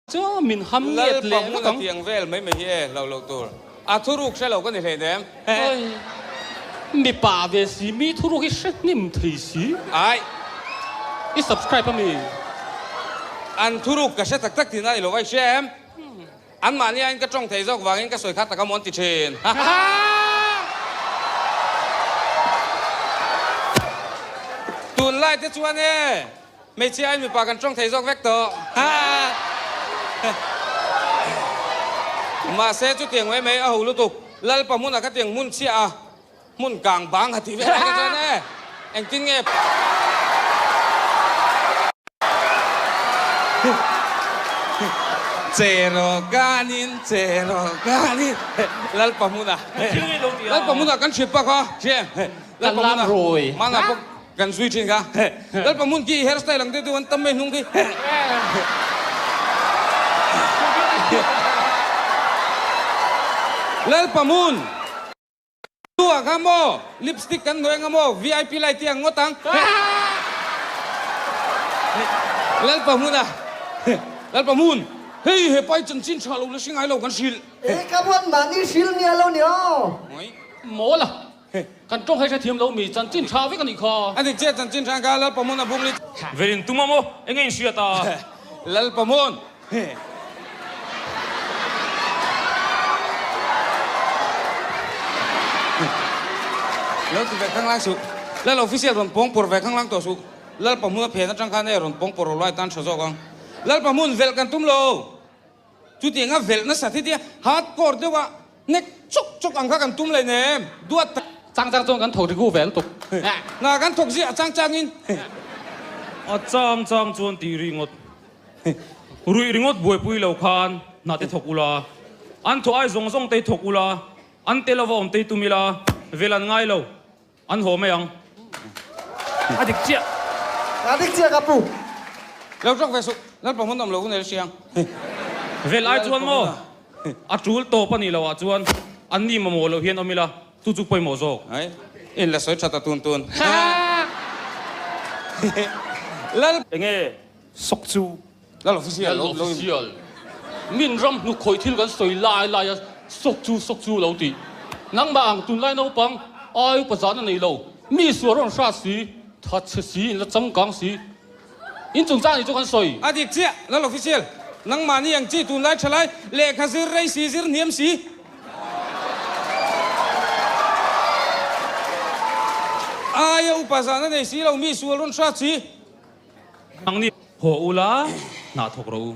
Chu min ham nget leh Lalpa vek ang. hmun a tiang vel mai mai hi e lo loh tur. A thuruk hre lo ka ni hleinem. Oi, mipa ve si, mi thuruk hi hre hnim thei si. Ai. I subscribe a mi? An thuruk ka hre tak tak tihna i lo va i hria em? Anmahni aiin ka tawng thei zawk vangin ka sawi kha tak a mawn ti thin. Tunlai te chuan e. Hmeichhia aiin mipa kan tawng thei zawk vek tawh. Mahse chutiang mai mai a ho lutuk. Lalpa hmunah kha tiang hmun chhiah a, hmun kang bang ha tih vel ai ka chuan e. Engtin nge? Che rawh kanin, che rawh kanin. Lalpa hmunah, Lalpa hmunah kan hrilh pak a, hria em? Lalpa hmunah, hmanah pawh. Kan zui thin kha. Lalpa hmun khi hair style ang deuh deuh an tam mai hnung khi. Lalpa hmun tu ah kha maw lipstick kan hnawih anga maw vip light hi ang ngawt ang. Lalpa hmun ah Lalpa hmun hei hepa hi chanchin tha lo la hre ngai lo kan hrilh. E ka buat mahni hrilh nia lo ni aw. Mawl a. Kan tawng hei hrethiam lo mi chanchin tha vek a nih kha. A dik chiah chanchin tha kha Lalpamun a bung li. Velin tum a maw? Enge in hriat a? Lalpamun. Lo ti ve khanglang suh. Lal official rawn pawng pawr ve khanglang tawh suh. Lalpamun a phen atang khan e rawn pawng pawr rawh lai tan tha zawk ang. Lalpamun velh kan tum lo. Chutiang a velh nasa thi tia hardcore deuh a nek chawk chawk ang kha kan tum leh nem duat tak. Chang chang chuan kan thawk rigu vel tuk. Hna kan thawk ziah chang chang in. A chang chang chuan tih ringawt ruih ringawt buaipui lo khan hna te thawk ula, an thawh ai zawng zawng te thawk ula, an tel ava awm te tum ila vel an ngai lo. An haw mai ang. A dik chiah. A dik chiah ka pu. Lo tawk ve suh. Lalpa hmun awm lo hun el hriang. Vel ai chuan maw? A tul tawp a nih loh ah chuan an ni mamawh loh hian awm ila, chu chu pawimawh zawk. Ai, in la sawi tha ta tun tun. Lal. Enge sawk chu? Lal official Lal official. Min ram hnuk khawih thil kan sawi lai lai a, sawk chu sawk chu lo tih. Nangmah ang tunlai naupang ai upa zahna nei lo, mi sual rawn hrat si, thatchhe si, in la changkang si. In chungchang nih chu kan sawi. A dik chiah, Lal official. Nangmahni ang chi tunlai thalai lehkha zir rei si zir hniam si. Aia upa zahna nei si lo, mi sual rawn hrat si. Nangni haw ula, hnah thawk rawh u.